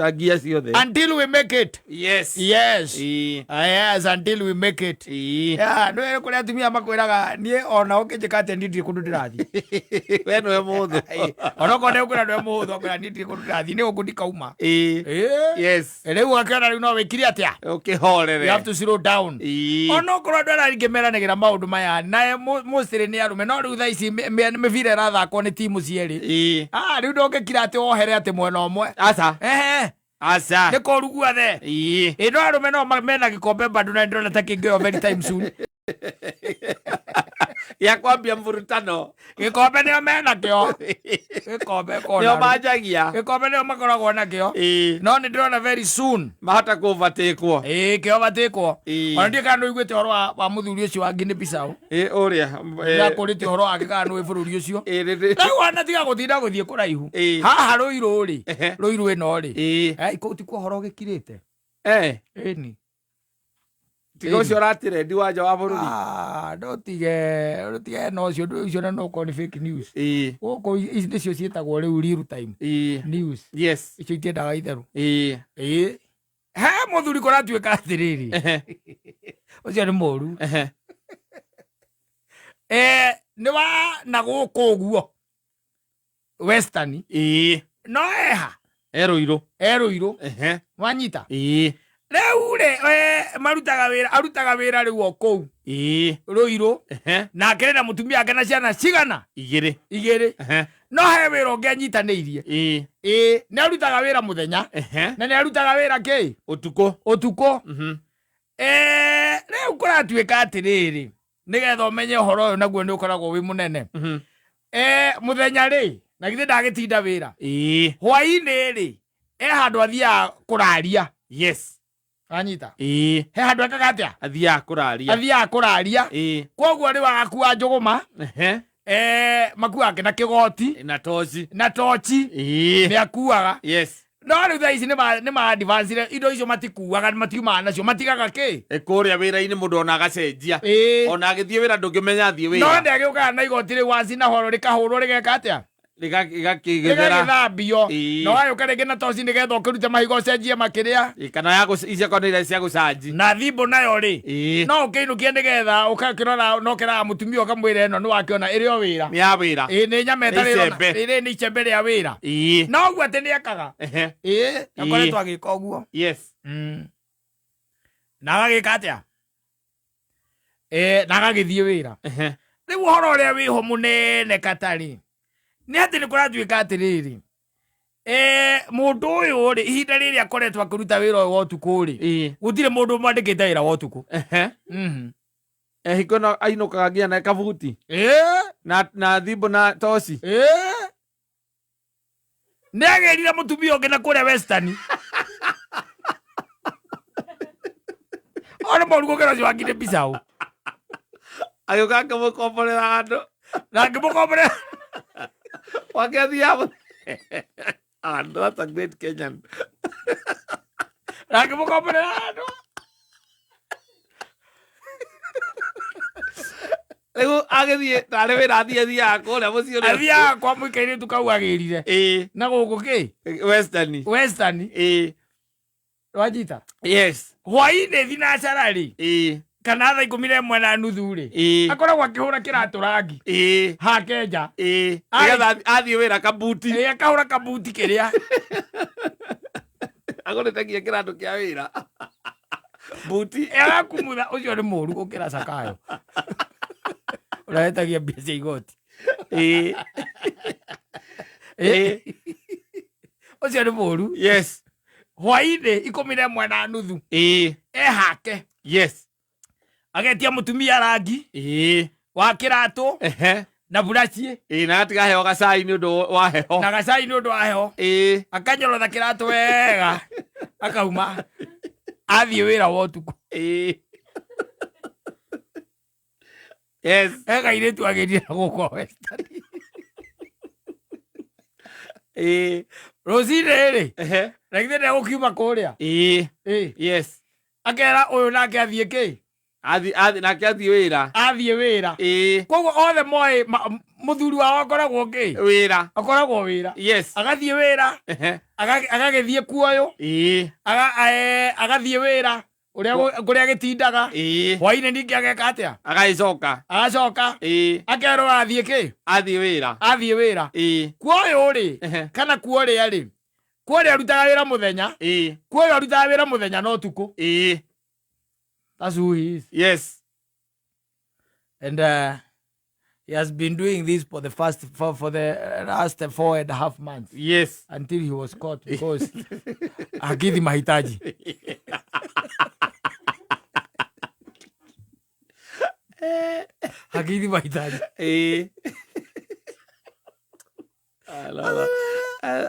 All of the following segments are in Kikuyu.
Ta ngia ciothe. Until we make it. Yes. Yes. Ĩĩ. Ah, yes, until we make it. Ĩĩ. Yeah, nĩ kũrĩ atumia makwĩraga niĩ ona ũkĩnjĩka atĩa niĩ ndirĩ kũndũ ndĩrathiĩ. We nĩwe mũthũ. Ona okorwo nĩ ũkwĩra nĩwe mũhũthũ akwĩra niĩ ndirĩ kũndũ ndĩrathiĩ nĩ gũkũ ndikauma. Ĩĩ. Ĩĩ. Yes. Rĩu ũgakĩona rĩu no wĩkire atĩa? Ũkĩhorere. You have to slow down. Ĩĩ. Ona okorwo andũ arĩa aingĩ meranagĩra maũndũ maya na mostly nĩ arũme, no rĩu thaa ici mĩbira ĩrathakwo nĩ timu cierĩ. Ĩĩ. Ah, rĩu ndũngĩkira atĩ wohere atĩ mwena ũmwe. Aca. Ehe. Aca. Nĩ kũru guothe. Ĩĩ. Ĩ no arũme no mena gĩkombe bado na ndĩrona ta kĩngĩoywo very time soon. Gĩa kwambia mvurutano. Gĩkombe nĩo mena kĩo. Gĩkombe kona. Nĩo manjagia. Gĩkombe nĩo makoragwo nakĩo. Ĩĩ. No nĩ ndĩrona very soon. Mahota kũvatĩkwo. Ĩĩ, kĩo vatĩkwo. Ĩĩ. Ona ndiũĩ kana nĩũiguĩte ũhoro wa mũthuri ũcio wa Guinea Bissau. Ĩĩ, ũrĩa. Ndakũrĩtie ũhoro wake kana nĩũĩ bũrũri ũcio. Ĩĩ, Rĩu ona tiga gũtinda gũthiĩ kũraihu. Ĩĩ. Haha Rũirũ rĩ, Ehe. Rũirũ ĩno rĩ. Ĩĩ. Eh, kũu tikuo ũhoro ũgĩkirĩte. Eh. Ĩni. Tiga ũcio ũratirendi wa nja wa bũrũri. Ah, ndũtige na ũcio, ũndũ ũcio na no ũkorwo nĩ fake news. Ĩĩ. Gũkũ ici nĩcio ciĩtagwo rĩu real time Ĩĩ. news. Yes. Icio itiendaga itherũ. Ĩĩ. Ĩĩ. He mũthuri kũratuĩka atĩrĩrĩ. Ũcio nĩ mũru. Eh, nĩ wa na gũkũ ũguo. Western. Ĩĩ. No eha. E Rũirũ. E Rũirũ. Ehe. Wanyita? Ĩĩ. Rĩu rĩ, marutaga wĩra, arutaga wĩra rĩu o kũu. Ĩĩ. Rũirũ. Ehe. Na akĩrĩ na mũtumia wake na ciana cigana? Igĩrĩ. Igĩrĩ. Ehe. No he wĩra ũngĩ anyitanĩirie. Ĩĩ. Ĩĩ, nĩ arutaga wĩra mũthenya. Ehe. Na nĩ arutaga wĩra kĩ? Ũtukũ. Ũtukũ. Rĩu kũratuĩka atĩrĩrĩ, nĩgetha ũmenye ũhoro ũyũ naguo nĩ ũkoragwo wĩ mũnene. Mũthenya rĩ, na githĩ ndagĩtinda wĩra. Ĩĩ. Hwaĩ-inĩ rĩ, e handũ athiaga kũraria. Yes. Wanyita? Ĩĩ. He handũ ekaga atĩa? Athiaga kũraria. Athiaga kũraria. Ĩĩ. Koguo rĩu agakua njũgũma. Ehe. Makuaga na kĩgoti. Na toci. Na toci. Ĩĩ. Nĩ akuaga. Yes. No rĩu thaa ici nĩ ma advance indo icio matikuaga, matiumaga nacio, matigaga kĩ? Kũrĩa wĩra-inĩ mũndũ ona agacenjia. Ĩĩ. Ona agĩthiĩ wĩra ndũngĩmenya athiĩ No wĩra. nĩ agĩũkaga na igoti rĩu wacina horo rĩkahũrwo rĩgeka atĩa? Rĩgakĩgethera. Rĩgagĩthambio. Ĩĩ. Na wagĩũka rĩngĩ na toci nĩgetha ũkĩrute mahiga ũcenjie makĩrĩa. Ĩĩ, kana ya icio akorwo nĩ iria cia gũcanji. Na thimũ nayo rĩ, Ĩĩ. no ũkĩinũkie nĩgetha ũgakĩrora no ũkĩraga mũtumia ũkamwĩra ĩno nĩ wakĩona ĩrĩ o wĩra. Nĩ ya wĩra. Ĩĩ, nĩ nyama Nĩ ĩtarĩ ĩrona. icembe. Ĩrĩ nĩ icembe rĩa wĩra. Ĩĩ. No ũguo atĩ nĩ ekaga. Ehe. Ĩĩ, akoretwo agĩka ũguo. Yes. Na agagĩka atĩa? Na agagĩthiĩ wĩra. Ehe. Rĩu ũhoro ũrĩa wĩho mũnene katarĩ nĩ atĩ nĩ kũratuĩka atĩrĩrĩ, mũndũ ũyũ rĩ, ihinda rĩrĩ akoretwo akĩruta wĩra ũyũ wa ũtukũ rĩ, Ĩĩ. gũtirĩ mũndũ ũmwandĩkĩte wĩra wa ũtukũ. Ehe. Hingo ĩno ainũkaga nginya na kabuti. Ĩĩ. Na thimũ na toci. Ĩĩ. Nĩ agĩrire mũtumia ũngĩ na kũrĩa Western. Ona mũru gũkĩra ũcio wa Guinea Bissau. Agĩũka akĩmũkomborera handũ. Na akĩmũkomborera. Wake athiaga And that's a great Kenyan. Na akĩmũkomborera handũ. Rĩu agĩthiĩ tarĩ wĩra athiĩ athiaga kũrĩa mũciĩ ũrĩa. Athiaga kwa mũikairĩtu kau agĩrire. Ĩĩ. Na gũkũ kĩ? Western. Western. Ĩĩ. Wanyita? Yes. Hwaĩ-inĩ thinacara rĩ. Ĩĩ. Kana thaa 11:30 rĩ. Ĩĩ. Akoragwo akĩhũra kĩratũ rangi. Ĩĩ. Hake nja. Ĩĩ. Ai. Nĩgetha athiĩ wĩra kabuti. Ĩĩ, akahũra kabuti kĩrĩa. Agũrĩte nginya kĩratũ kĩa wĩra. Buti. Agakumutha, ũcio nĩ mũru gũkĩra Zakayo. Ũrahĩtagia mbia cia igoti. Ĩĩ. Ĩĩ. Ũcio nĩ mũru. Yes. Hwaĩ-inĩ 11:30. Ĩĩ. Ehake. Yes. Agetia mũtumia rangi. Ĩĩ. Wa kĩratũ. Ehe. Na buraci. Ĩĩ, na agatiga heo gacai nĩ ũndũ wa heho. Na gacai nĩ ũndũ wa heho. Ĩĩ. Akanyorotha kĩratũ wega. Akauma. Athiĩ wĩra wa ũtukũ. Ĩĩ. Yes. He kairĩtu agĩrire gũkũ Western. Ĩĩ. Rũcinĩ rĩ. Ehe. Na githĩ ndegũkiuma kũrĩa? Ĩĩ. Ĩĩ. Yes. Akera ũyũ nake athiĩ kĩ? Athi athi nake athiĩ wĩra. Athiĩ wĩra. Koguo othe moĩ mũthuri wao akoragwo kĩ? Wĩra. Akoragwo wĩra. Yes. Agathiĩ wĩra. Agagĩthiĩ kuoyũ. Agathiĩ wĩra ũrĩa kũrĩa agĩtindaga. Hwainĩ ningĩ ageka atĩa? Agagĩcoka. Agacoka. Akerwo athiĩ kĩ? Athiĩ wĩra. Athiĩ wĩra. Kuoyũ rĩ, kana kuorĩa rĩ, kuorĩa arutaga wĩra mũthenya, kuoyũ arutaga wĩra mũthenya na ũtukũ. That's who he is. Yes. And he has been doing this for the first for the last 4.5 months. Yes. Until he was caught because hakidhi mahitaji. Hakidhi mahitaji.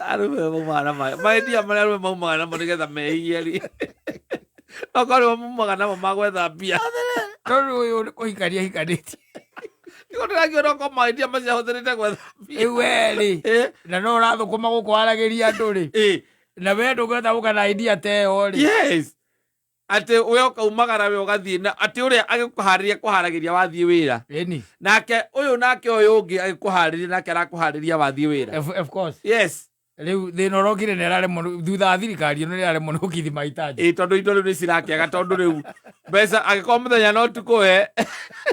Arume maumaga na maendia marĩa arume maumaga namo nĩgetha mehie rĩ, okorwo nĩmo maumaga namo ma gwetha mbia. Tondũ ũyũ nĩ kũhikania hikanĩtie. Nĩguo ndĩrakiona okorwo maendia macio ahũthĩrĩte gwetha mbia. Rĩu we rĩ, na no ũrathũkũma gũkũ waragĩria andũ rĩ, na we ndũngĩhota gũka na idea ta ĩyo rĩ. Yes. Atĩ we ũkaumagara we ũgathiĩ na atĩ ũrĩa agĩkũharĩria kũharagĩria wathiĩ wĩra. Ĩni. Nake ũyũ nake ũyũ ũngĩ agĩkũharĩria nake arakũharĩria wathiĩ wĩra. Of course. Yes. Rĩu thĩna ũrokire nĩ araremwo thutha wa thirikari ĩno nĩ araremwo nĩ gũkithi mahitaji. Tondũ indo rĩu nĩ cirakĩaga tondũ rĩu mbeca angĩkorwo mũthenya no ũtukũ we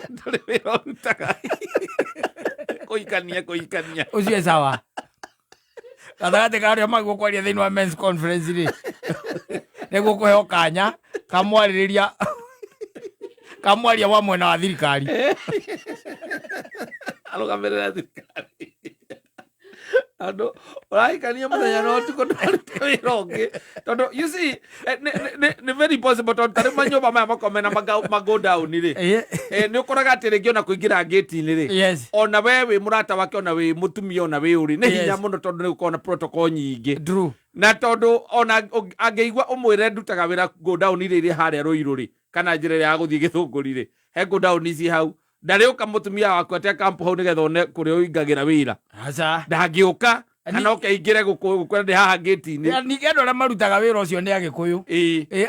ndũrĩ wĩra ũrutaga. Kũhikania, kũhikania. Ũcio e sawa. Gatagatĩ ka arĩa magwo kwaria thĩinĩ wa men's conference rĩ, nĩguo kũheo kanya kamwarĩrĩria kamwaria wa mwena wa thirikari. Arũgamĩrĩra thirikari. Tondũ ũrahikania mũthenya na ũtukũ ndũrarute wĩra ũngĩ. Tondũ you see, nĩ very possible tondũ tarĩu manyũmba maya makoragwo mena ma go down rĩ. Nĩ ũkoraga atĩ rĩngĩ ona kũingĩra gate-inĩ rĩ. Yes. Ona we wĩ mũrata wake, ona wĩ mũtumia, ona wĩ ũrĩ, nĩ hinya Yes. mũno tondũ nĩ gũkoragwo na protocol nyingĩ. True. Na tondũ ona angĩigua ũmwĩre ndutaga wĩra go down iria irĩ harĩa Rũirũ rĩ, kana njĩra ĩrĩa ya gũthiĩ Gĩthũngũri rĩ, he go down ici hau. Ndarĩũka mũtumia waku atĩ akampu hau nĩgetha one kũrĩa ũingagĩra wĩra. Aca. Ndangĩũka, kana oke aingĩre gũkũ, gũkwĩra ndĩ haha gate-inĩ. Ya, ningĩ andũ arĩa marutaga wĩra ũcio nĩ Agĩkũyũ.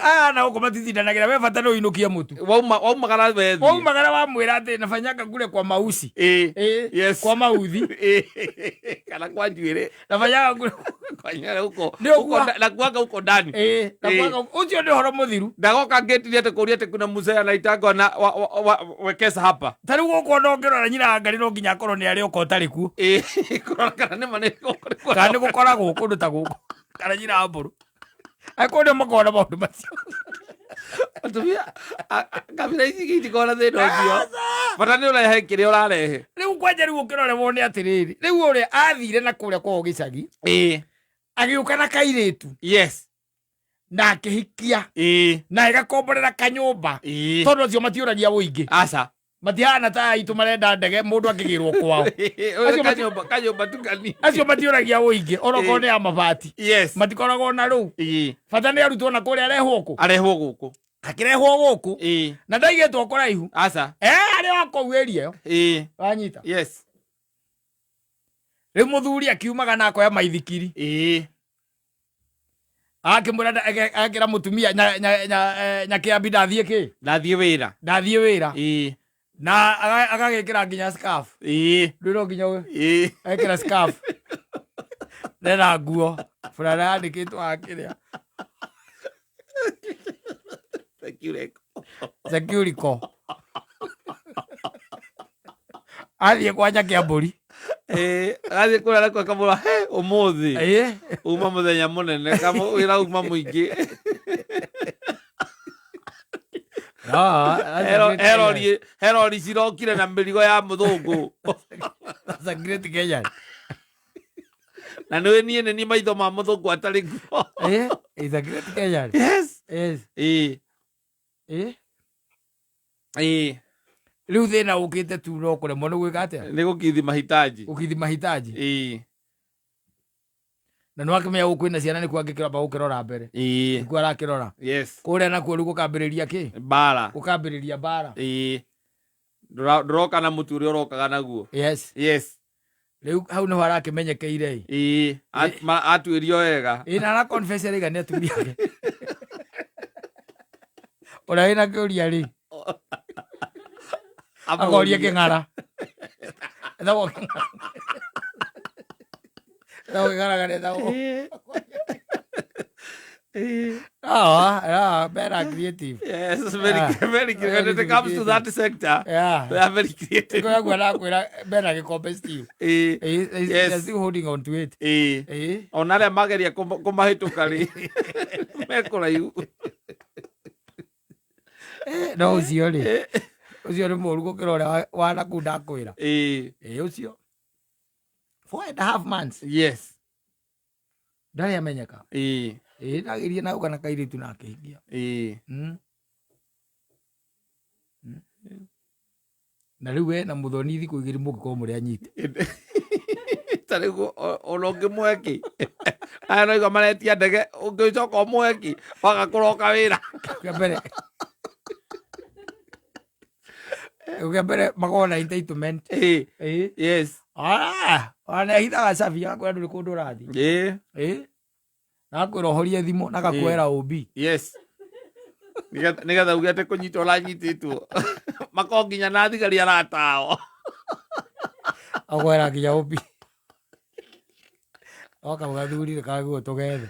Aya na gũkũ matitindanagĩra, we bata nĩ ũinũkie mũtu. Waumagara we thiĩ. Waumagara wamwĩra atĩ nafanyanga kule kwa mausi. Yes. Kwa mauthi. Kana kwa njuĩrĩ. Nafanyanga kule kwa njuĩrĩ huko. Nĩ ũguo. Huko na kuanga huko ndani. Na kuanga huko. Ũcio nĩ ũhoro mũthiru. Ndagoka gate-inĩ atĩ kũria atĩ kuna mzee anaitangwa na wekesa hapa. Ta rĩu gũkũ ona ũngĩrora nyina wa Ngarĩ no nginya akorwo nĩ arĩ oka ũtarĩ kuo. Kũrora kana nĩ ma nĩ gũkũ nĩ kwa- Kana nĩ gũkoragwo kũndũ ta gũkũ. Kana nyina wa mbũrũ. Angĩkorwo nĩo makoragwo na maũndũ macio. Atumia, kabira ici ingĩ itikoragwo na thĩna ũcio. Aca! Bata nĩ ũrehe kĩrĩa ũrarehe. Rĩu kwanja rĩu ũkĩrore wone atĩrĩrĩ, rĩu ũrĩa athire na kũrĩa kwao gĩcagi, agĩũka na kairĩtu. Yes. Na akĩhikia. Na ĩgakomborera kanyũmba. Tondũ acio matiũragia ũingĩ. Aca. Matihana ta aitũ marenda ndege mũndũ akĩgĩrwo kwao. Ũyũ kanyũmba tu kanini. Acio matiũragia ũingĩ, onokorwo nĩ ya mabati. Yes. Matikoragwo na rũu. Bata nĩ arutwo na kũrĩa arehwo kũ? Arehwo gũkũ. Akĩrehwo gũkũ. Na ndaigĩtwo kũraihu. Aca. Arĩ o kũu area ĩyo. Wanyita? Yes. Rĩu mũthuri akiumaga na akoya maithikiri. Akĩmwĩra akĩra mũtumia nyakĩambi ndathiĩ kĩ? Ndathiĩ wĩra. Ndathiĩ wĩra. Na agagĩkĩra nginya scarf. Ndwĩrwo no nginya ekĩra scarf. Nena nguo. Burana yandĩkĩtwo hakĩrĩa. Securico. Securico. Athiĩ kwa Nyakĩambũri. Agathiĩ kũrĩa nakuo akamwĩra, he, ũmũthĩ. Uma mũthenya mũnene, wĩra uma mũingĩ. No, that's a great Kenyan. Herori cirokire na mĩrigo ya mũthũngũ. That's a great Kenyan. Na nĩ niĩ nĩ niĩ maitho ma mũthũngũ atarĩ kuo. It's a great Kenyan. Yes. Yes. Rĩu thĩna ũkĩte tu no kũremwo nĩ gwĩka atĩa? Nĩ gũkithi mahitaji. Gũkithi mahitaji. Na nĩ wakĩmenya gũkũ kwĩna ciana nĩkuo angĩkĩramba gũkĩrora mbere. Nĩkuo arakĩrora. Yes. Kũrĩa nakuo rĩu gũkambĩrĩria kĩ? Mbara. Gũkambĩrĩria mbara. Ndũroka na mũtu ũrĩa ũrokaga naguo. Yes. Yes. Rĩu hau nĩho arakĩmenyekeire. Atuĩrio wega. Na ara confess araiga nĩ atumia ake. Ũrĩa wĩna kĩũria rĩ. Akoria kĩng'ara. Etagwo kĩng'ara. Etagwo kĩng'ara kana etagwo. Ah, yeah, men are creative. Yes, very, Ah. very creative. When it comes to that sector, Yeah. they are very creative. Nĩkĩo nakwĩra mena gĩkombe still. Yes. They're still holding on to it. Ona arĩa mageria kũmahĩtũka rĩ mekũraihu. No ũcio rĩ, ũcio nĩ mũru gũkĩra ũrĩa wa nakũu ndakwĩra. Ũcio 4.5 months. Ndarĩ amenyeka. Ndageria na ũka na kairĩtu na akĩhingia. Na rĩu we na mũthoni thikũ igĩrĩ mũngĩkorwo mũrĩ anyite. Ta rĩu ona ũngĩmũhe kĩ, aya no igua maretia ndege, ũngĩcoka ũmũhe kĩ waga kũroka wĩra. Kĩa mbere, kĩa mbere makoragwo na entitlement. Ah, ona nĩahithaga cabi agakwĩra ndũrĩ kũndũ ũrathiĩ. Na agakwĩra ũhorie thimũ na agakuoera OB. Yes, nĩgetha uge atĩ kũnyita ũranyitĩtwo makorwo nginya na thigari aratao. Akoera nginya OB. Oka mũgathuri kagwo tũgethe.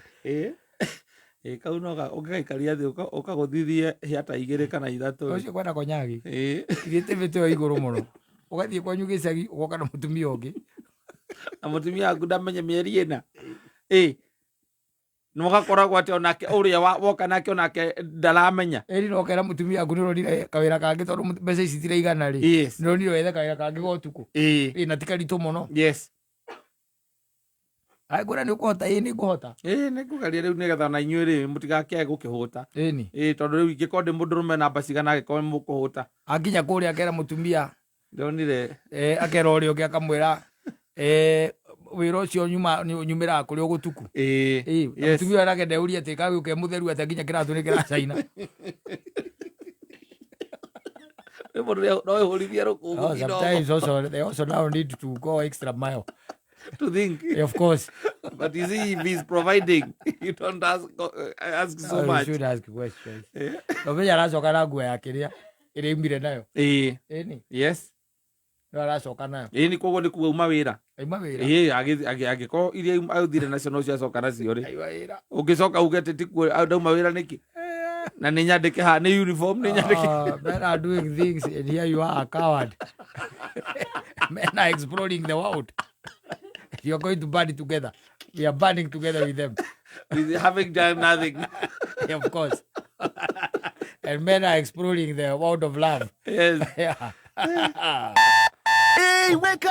Ĩ kau no ũngĩgaikaria thĩ ũkagũthithie hĩata igĩrĩ kana ithatũ rĩ. Ũcio kwenda konyagi. Creativity ĩyo igũrũ mũno. Ũgathiĩ kwanyu gĩcagi ũgoka na mũtumia ũngĩ. Na mũtumia waku ndamenye mĩeri ĩna. Nĩ mũgakoragwo atĩ onake ũrĩa woka nake onake ndaramenya. Ĩri no ũkera mũtumia waku nĩũronire kawĩra kangĩ tondũ mbeca ici citiraigana rĩ. Nĩũronire wethe kawĩra kangĩ ga ũtukũ. Na ti karitũ mũno. Angĩkwĩra nĩ ũkũhota, ĩĩ nĩ ngũhota. Ĩ nĩ ngũgeria rĩu nĩgetha ona inyuĩ rĩ mũtigakĩage gũkĩhũta. Ĩni. Tondũ rĩu ingĩkorwo ndĩ mũndũrũme namba cigana angĩkorwo nĩ mũkũhũta. Akinya kũrĩa akera mũtumia. Ndonire. Akera ũrĩa ũngĩ akamwĩra wĩra ũcio nyumĩraga kũrĩ o gũtuku. Na mũtumia ũyũ nake ndeuria atĩ kagĩũke mũtheru atĩ nginya kĩratũ nĩ kĩracaina. Rĩu mũndũ no ĩhũrithie rũkũngũ Oh, kidogo. sometimes also they also now need to go extra mile. To think. Of course. But you see, if he's providing, you don't ask so Oh, you much. should ask questions. Nomenya aracoka na nguo ya kĩrĩa ĩrĩa aumire nayo. Ĩni. No aracoka nayo. Nĩ koguo nĩ kuga uma wĩra. Auma wĩra. Angĩkorwo iria athire nacio no ciacoka nacio rĩ. Auma wĩra. Ũngĩcoka uge atĩ tikuo ndauma wĩra nĩkĩ? Na nĩ nyandĩke haha nĩ uniform nĩ nyandĩke. Oh, men are doing things and here you are a coward. Men are exploring the world. You are going to burn it together. We are burning together with them. With having done nothing. Yeah, of course. And men are exploring the world of love. Yes. Yeah. Hey, wake up!